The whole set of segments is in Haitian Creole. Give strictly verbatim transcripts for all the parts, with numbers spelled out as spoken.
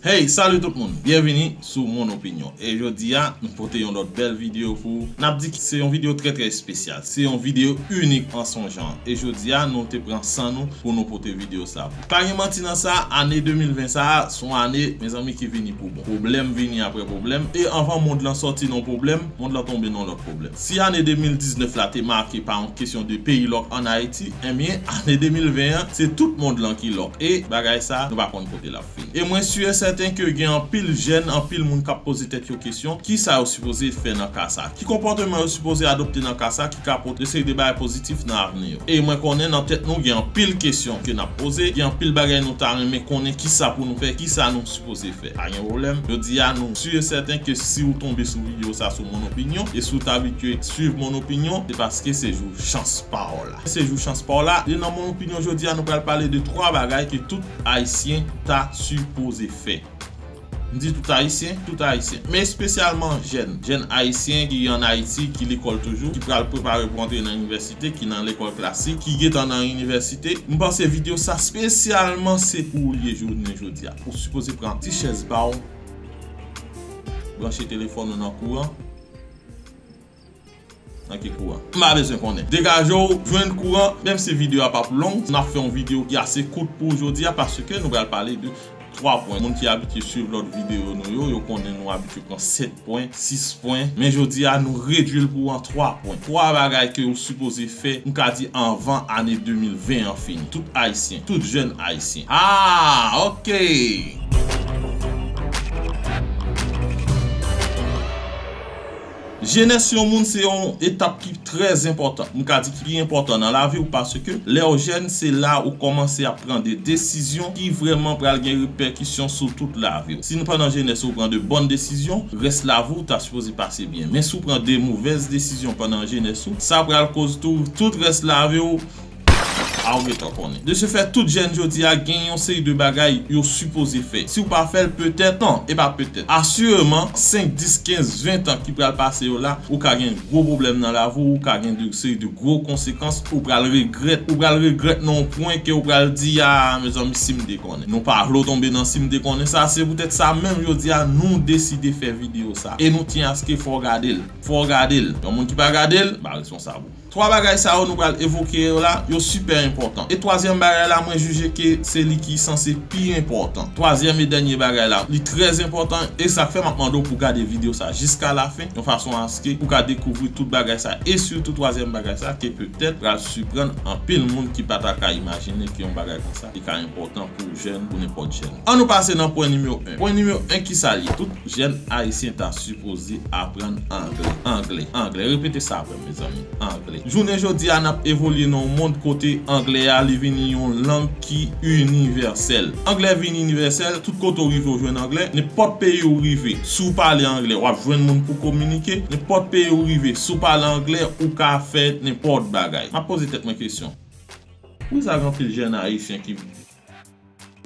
Hey, salut tout moun! Byenvini sou Mon Opinion. E jodi a, nou pote yon lòt bèl videyo pou ou. N ap di ki se yon videyo trè, trè espesyal. Se yon videyo inik an son jan. E jodi a, nou te pran san nou pou nou pote videyo sa pou. Pa gen manti nan sa, ane de mil ven sa a, se yon ane, mezanmi, ki vini pou bon. Pwoblèm vini apre pwoblèm. E anvan mond lan sòti nan pwoblèm, mond lan tonbe nan lòt pwoblèm. Si ane de mil diznèf la te make pa yon kesyon de peyi lòk ann Ayiti, ebyen, ane de mil ven an, se tout mond lan ki lòk. E bagay sa, nou pa konn kote l ap fini. E mwen si e sèten ke gen anpil jèn, anpil moun k ap poze tèt yo kesyon, kisa yo sipoze fè nan ka sa? Ki konpòteman yo sipoze adopte nan ka sa ki ka pote yon seri de bagay pozitif nan avni yo? E mwen konnen nan tèt nou gen anpil kesyon ke n ap poze, gen anpil bagay nou ta renmen konnen kisa pou nou fè, kisa nou sipoze fè. Pa gen pwoblèm. Jodi a, nou si e sèten ke si w tonbe sou videyo sa sou Mon Opinion, e si w t abitye swiv Mon Opinion, se paske se jou chans pa w la. Se jou chans pa w la. E nan Mon Opinion jodi a, nou pral pale de twa bagay ke tout Ayisyen ta sipoze fè. M di tout Ayisyen, tout Ayisyen. Men espesyalman jèn. Jèn Ayisyen ki ann Ayiti, ki lekòl toujou, ki pral prepare pou antre nan inivèsite, ki nan lekòl klasik, ki gentan nan inivèsite. M panse videyo sa espesyalman se pou ou li ye jounen jodi a. Ou sipoze pran ti chèz pa w, branche telefòn ou nan kouran. Nan ki kouran? M pa bezwen konnen. Degaje w, jwenn kouran, menm si videyo a p ap long, n ap fè yon videyo ki ase kout pou ou jodi a, paske nou pral pale de twa pwen. Moun ki abitye swiv lòt videyo nou yo, yo konnen nou abitye pran sèt pwen, sis pwen. Men jodi a, nou redui l pou an twa pwen. Twa bagay ke ou sipoze fè, m ka di anvan ane de mil ven an fini. Tout Ayisyen, tout jèn Ayisyen. Ah, ok! Jenès yon moun se yon etap ki trè enpòtan. M ka di ki pi enpòtan nan lavi w, paske lè w jèn, se la ou kòmanse ap pran de desizyon ki vrèman pral gen repèkisyon sou tout lavi w. Si pandan jenès ou pran de bòn desizyon, rès lavi w ta sipoze pase byen. Men si w pran de movèz desizyon pandan jenès ou, sa pral koz tou tout rès lavi w a ou gentan konnen. De se fè, tout jèn jodi a gen yon seri de bagay yo sipoze fè. Si w pa fè l, petèt, non, e pa petèt. Asireman, senk, dis, kenz, ven tan ki pral pase yo la, ou ka gen gwo pwoblèm nan lavi w, ou ka gen de seri de gwo konsekans, ou pral regrèt, ou pral regrèt nan yon pwen ke ou pral di, "Ah, mezanmi, si m te konnen." Nou pa vle w tonbe nan si m te konnen sa, se poutèt sa menm jodi a nou deside fè videyo sa. E nou tyen aske fò w gade l. Fò w gade l. Yon moun ki pa gade l, pa responsab ou. Twa bagay sa yo nou pral evoke yo la, yo sipè enpòtan. E twazyèm bagay la, mwen jije ke se li ki sanse pi enpòtan. Twazyèm e dènye bagay la, li trè enpòtan, e sa k fè m ap mande w pou gade videyo sa jiska lafen, yon fason aske ou ka dekouvri tout bagay sa, e sitou twazyèm bagay sa, ke petèt pral siprann anpil moun ki pa ta ka imajine ke yon bagay konsa, li ka enpòtan pou jèn, pou nenpòt jèn. Ann nou pase nan pwen nimewo en. Pwen nimewo en, kisa l ye? Tout jèn ayisyen ta sipoze aprann anglè. Anglè, anglè. Repete sa avè m, mezanmi. Anglè. Jounen jodi a, n ap evolye nan yon mond kote anglè a, li vini yon lang ki inivèsèl. Anglè vin inivèsèl, tout kote w rive, w jwenn anglè. Nenpòt peyi w rive, si w pale anglè, w ap jwenn moun pou kominike. Nenpòt peyi w rive, si w pale anglè, ou ka fè nenpòt bagay. M ap poze tèt mwen kesyon. Poukisa gen anpil jèn ayisyen ki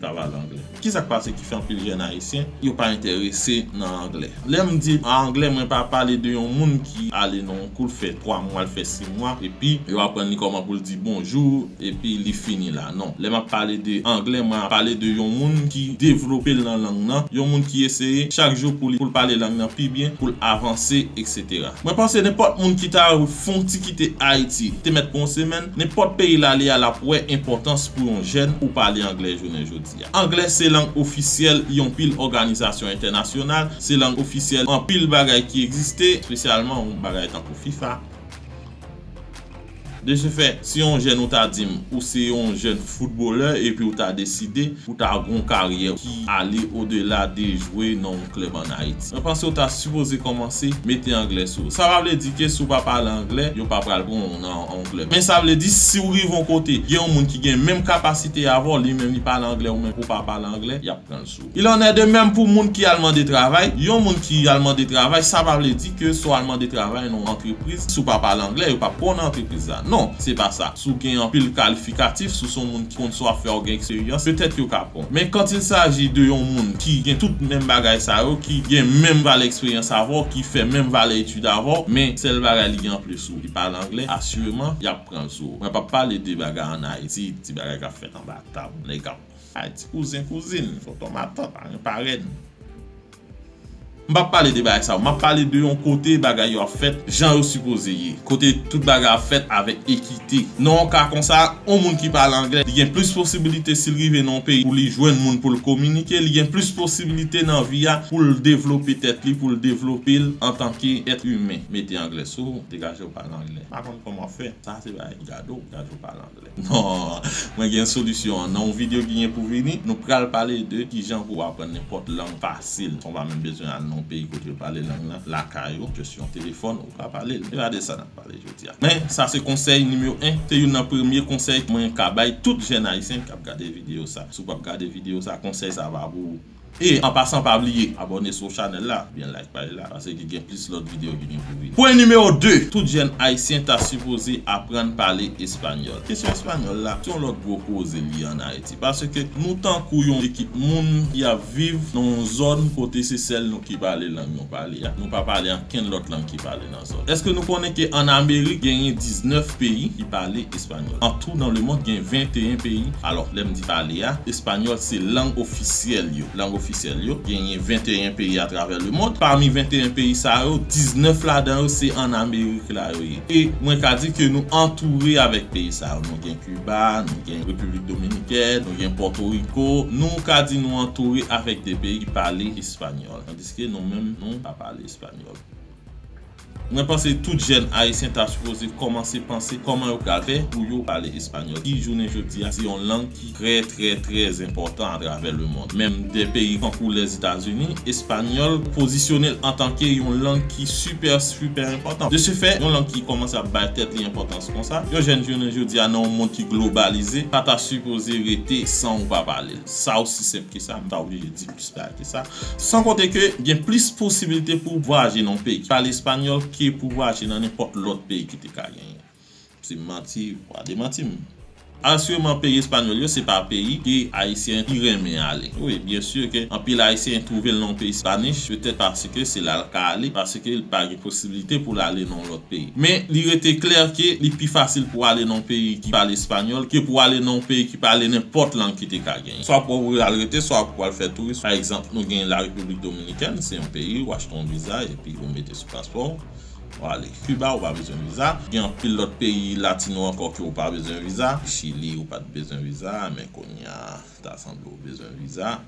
pa pale anglè? Kisa k pase ki fè anpil jèn ayisyen yo pa enterese nan anglè? Lè m di anglè, mwen pa pale de yon moun ki ale nan yon kou, l fè twa mwa, l fè sis mwa, epi yo aprann li kòman pou l di bonjou, epi li fini la. Non. Lè m ap pale de anglè, mwen ap pale de yon moun ki devlope l nan lang nan, yon moun ki eseye chak jou pou li, pou l pale lang nan pi byen, pou l avanse, etsetera. Mwen panse nenpòt moun ki ta fè yon ti kite Ayiti, te mèt pran yon semèn, nenpòt peyi l ale a, l ap wè enpòtans pou yon jèn ou pale anglè jounen jodi a. Anglè se lang ofisyèl yon pil òganizasyon entènasyonal, se lang ofisyèl anpil bagay ki egziste, espesyalman yon bagay tankou fifa. De se fè, si yon jèn ou ta di m ou se yon jèn foutbolè epi ou ta deside ou ta gon karyè ki ale odela de jwe nan yon klèb ann Ayiti, mwen panse ou ta sipoze kòmanse mete anglè sou ou. Sa pa vle di ke si w pa pale anglè, yo pa pral pran w nan yon klèb. Men sa vle di, si w rive yon kote, gen yon moun ki gen menm kapasite avè w, li menm li pale anglè, ou menm ou pa pale anglè, y ap pran l sou ou. Il en est de même pou moun ki al mande travay. Yon moun ki al mande travay, sa pa vle di ke si w al mande travay nan yon antrepriz, si w pa pale anglè, yo p ap pran w nan antrepriz la. Non, se pa sa. Si w gen anpil kalifikatif, si w se yon moun ki konn sa w ap fè, w gen eksperyans, petèt yo ka pran w. Men quand il s'agit de yon moun ki gen tout menm bagay sa yo, ki gen menm valè eksperyans avè w, ki fè menm valè etid avè w, men sèl bagay li gen anplis ou, li pale anglè, asireman, y ap pran l sou ou. Mwen p ap pale de bagay ann Ayiti, ti bagay k ap fèt anba tab, nèg k ap Ay, ti kouzen, kouzin, tonton, matant, parenn, parèn. M p ap pale de bagay sa yo. M ap pale de yon kote bagay yo ap fèt jan yo sipoze ye. Kote tout bagay ap fèt avèk ekite. Nan yon ka konsa, yon moun ki pale anglè, li gen plis posibilite si l rive nan yon peyi pou li jwenn moun pou l kominike, li gen plis posibilite nan vi a pou l devlope tèt li, pou l devlope l antanke èt imen. Mete anglè sou ou, degaje w pale anglè. M pa konn kòman w fè. Sa se bagay ki gade w, gade w pale anglè. Non, mwen gen solisyon an. Nan yon videyo ki gen pou vini, nou pral pale de kijan pou w aprann nenpòt lang fasil, san w pa menm bezwen al nan yon peyi kote yo pale lang lan, lakay ou, jis yon telefòn, ou ka pale l. Se pa de sa n ap pale jodi a. Men, sa se konsèy nimewo en, se youn nan premye konsèy mwen ka bay tout jèn ayisyen k ap gade videyo sa. Si w p ap gade videyo sa, konsèy sa pa pou ou. E, an pasan, pa bliye abòne sou chanèl la, oubyen like paj la, paske gen plis lòt videyo ki gen pou vini. Pwen nimewo de, tout jèn ayisyen ta sipoze aprann pale espanyòl. Kesyon espanyòl la, se yon lòt gwo koze li ye ann Ayiti, paske nou tankou yon ekip moun ki ap viv nan yon zòn kote se sèl nou ki pale lang nou pale a. Nou pa pale ankenn lòt lang ki pale nan zòn. Èske nou konnen ke ann Amerik genyen diznèf peyi ki pale espanyòl? An tou, nan lemonn, gen venteyen peyi. Alò, lè m di pale a, espanyòl se lang ofisyèl yo. Lang ofisyèl yo, genyen venteyen peyi atravè lemonn. Pami venteyen peyi sa yo, diznèf ladan yo se ann Amerik la yo ye. E mwen ka di ke nou antoure avèk peyi sa yo. Nou gen Kiba, nou gen Repiblik Dominikèn, nou gen Pòtoriko. Nou ka di nou antoure avèk de peyi ki pale espanyòl. Tandiske nou menm, nou pa pale espanyòl. Mwen panse tout jèn ayisyen ta sipoze kòmanse panse kòman yo pral fè pou yo pale espanyòl, ki jounen jodi a se yon lang ki trè, trè, trè enpòtan atravè lemonn. Menm de peyi tankou Lèzetazini, espanyòl pozisyone l antanke yon lang ki sipè, sipè enpòtan. De se fè, yon lang ki kòmanse ap bay tèt li enpòtans konsa, yon jèn jounen jodi a nan yon mond ki globalize, pa ta sipoze rete san ou pa pale l. Sa osi senp ke sa, m ta oblije di plis bagay ke sa. San konte ke gen plis posibilite pou w vwayaje nan yon peyi ki pale espanyòl ke pou w vwayaje nan nenpòt lòt peyi ki te ka genyen. Si m manti, w a demanti m. Asireman, peyi espanyòl yo, se pa peyi ke Ayisyen pi renmen ale. Wi, byen si ke anpil Ayisyen twouve l nan yon peyi Spanish, petèt paske se la l ka ale, paske l pa gen posibilite pou l ale nan yon lòt peyi. Men, li rete klè ke li pi fasil pou w ale nan yon peyi ki pale espanyòl ke pou w ale nan yon peyi ki pale nenpòt lang ki te ka genyen. Swa pou w al rete, swa pou w al fè touris. Pa egzanp, nou gen Larepiblik Dominikèn, se yon peyi, ou achte yon viza epi ou mete sou paspò w, ou ale. Kiba, ou pa bezwen viza. Gen anpil lòt peyi latino ankò ke ou pa bezwen viza. Chili, ou pa t bezwen viza, men kounye a, ta sanble ou bezwen viza.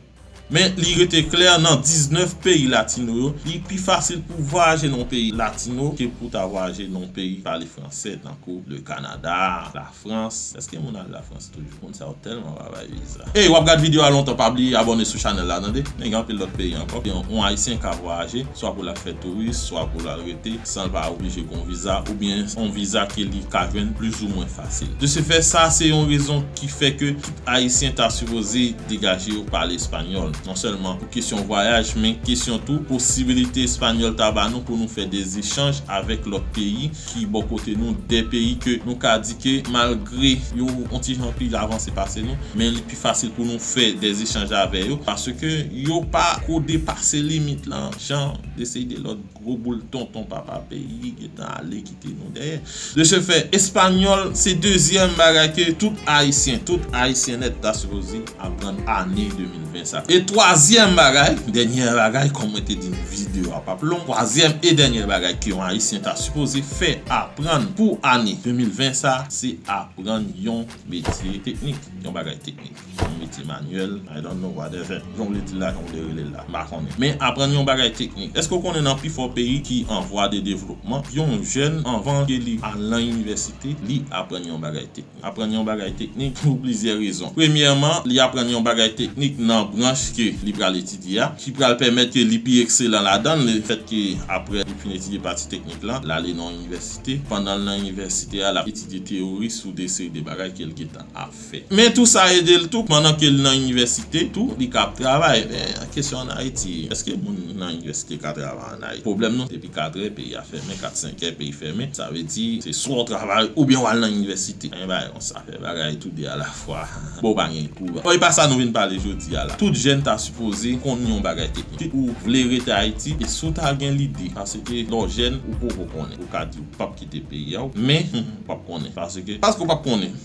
Men li rete klè, nan diznèf peyi latino yo, li pi fasil pou vwayaje nan yon peyi latino ke pou ta vwayaje nan yon peyi pale fransè, tankou le Canada, Lafrans. Èske moun al Lafrans toujou? Moun sa yo tèlman pa bay viza. Ey, w ap gad videyo a lontan, pa bliye abòne sou chanèl la, tande? Men gen anpil lòt peyi ankò. Gen yon Ayisyen ka vwayaje, swa pou l al fè touris, swa pou l al rete, san l pa oblije gen yon viza, oubyen yon viza ke li ka jwenn plizoumwen fasil. De se fè, sa se yon rezon ki fè ke tout Ayisyen ta sipoze degaje yo pale espanyòl. Non sèlman pou kesyon vwayaj, men kesyon tou posibilite espanyòl ta ba nou pou nou fè de zechanj avèk lòt peyi ki bò kote nou, de peyi ke nou ka di ke malgre yo yon ti jan pi avanse pase nou, men li pi fasil pou nou fè de zechanj avè yo, paske yo pa ko depase limit lan, jan de seri de lòt gwo boul tonton papa peyi gentan ale kite nou dèyè. De se fè, espanyòl se dezyèm bagay ke tout Ayisyen, tout Ayisyen nèt ta sipoze aprann ane de mil ven sa. E twazyèm bagay, dènyè bagay, kòm mwen te di n, videyo a p ap long, twazyèm e dènyè bagay ke yon Ayisyen ta sipoze fè aprann pou ane de mil ven sa, se aprann yon metye teknik, yon bagay teknik. Yon metye manyèl, I don't know, whatever. Jan w vle di l la, jan w vle rele l la, m pa konnen. Men aprann yon bagay teknik. Èske w konnen nan pifò peyi ki an vwa de devlopman, yon jèn, anvan ke li al nan inivèsite, li aprann yon bagay teknik? Aprann yon bagay teknik pou plizyè rezon. Premyèman, li aprann yon bagay teknik nan branch ke li pral etidye a, ki pral pèmèt ke li pi ekselan ladan l, lefètke apre li fin etidye pati teknik lan, l ale nan inivèsite. Pandan l nan inivèsite a, l ap etidye teyori sou de seri de bagay ke l gentan ap fè. Men tou sa ede l tou, pandan ke l nan inivèsite tou, li ka ap travay. Men kesyon ann Ayiti, èske moun nan inivèsite ka travay ann Ayiti? Pwoblèm nou, depi katrè, peyi a fèmen, kat, senkè, peyi fèmen. Sa vle di, se swa w travay oubyen w al nan inivèsite. Anyen bagay konsa, fè bagay tou de alafwa. Bon, pa gen kou. Bon, e pa sa nou vin pale jodi a la. Tout jèn ta sipoze konn yon bagay teknik. Ou vle rete Ayiti, e si w ta gen lide, paske lè w jèn, ou poko konnen. Ou ka di w p ap kite peyi a, men, ou p ap konnen. Paske, paske w p ap konnen.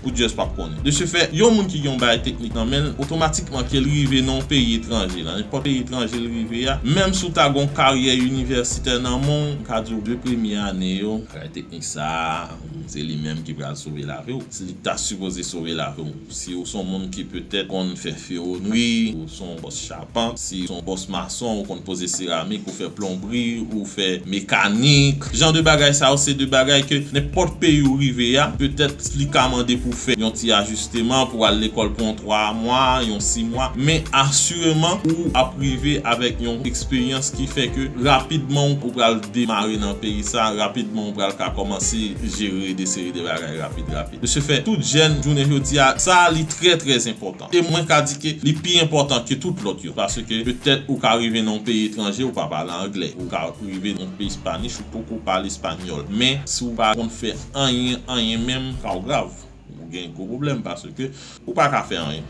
Ou just p ap konnen. De ce fait, yon moun ki gen yon bagay teknik nan men l, otomatikman ke l rive nan yon peyi etranje, nan nenpòt peyi etranje l rive a, menm si w ta gen yon karyè inivèsitè nan men w, m ka di w de premye ane yo, bagay teknik sa a, se li menm ki pral sove lavi w. Se li ki ta sipoze sove lavi w. Si w se yon moun ki petèt konn fè fewonri, ou se yon bòs chapant, si w se yon bòs mason, ou konn poze seramik, ou fè plonbri, ou fè mekanik, jan de bagay sa yo, se de bagay ke nenpòt peyi ou rive a, petèt li ka mande pou fè yon ti ajisteman, pou al lekòl pou yon twa mwa, yon sis mwa, men asireman ou ap rive avèk yon eksperyans ki fè ke rapidman ou pral demare nan peyi sa, rapidman ou pral ka kòmanse jere de seri de bagay rapid, rapid. De ce fait, tout jèn jounen jodi a, sa li trè, trè enpòtan. E mwen ka di ke li pi enpòtan ke tout lòt yo, paske petèt ou ka rive nan yon peyi etranje, ou pa pale anglè, ou ka rive nan yon peyi Spanish, ou poko pale espanyòl, men si w pa konn fè anyen, anyen menm, ka w grav. Ou gen gwo pwoblèm paske ou pa ka fè anyen.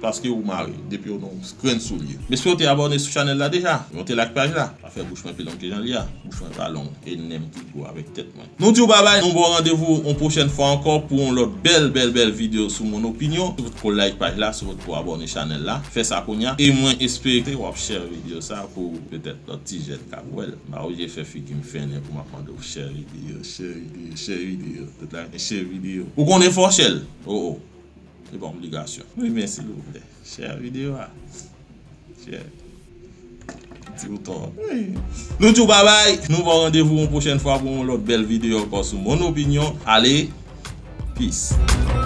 Paske ou mare, depi w nan yon grenn soulye. M espere w te abòne sou chanèl la deja, w te like paj la. Pa fè bouch mwen pi long ke jan li a. Bouch mwen pa long, e nen m ki gwo avèk tèt mwen. Nou di w babay, nou ba w randevou yon pwochèn fwa ankò pou yon lòt bèl, bèl, bèl videyo sou Mon Opinion. Si w potko like paj la, si w potko abòne chanèl la, fè sa kounye a. E mwen espere w ap share videyo sa pou petèt lòt ti jèn k ap wè l. M pa oblije fè figi m fennen pou m ap mande w share videyo, share videyo, share videyo. Tout la, share videyo. Ou konnen fò share l. Oh, oh. Se pa yon obligasyon. Wi, men silvouplè, share videyo a. Share. Ti bouton an. Wi. Nou di w babay. Nou ba w randevou yon pwochèn fwa pou yon lòt bèl videyo ankò sou Mon Opinion. Ale, peace.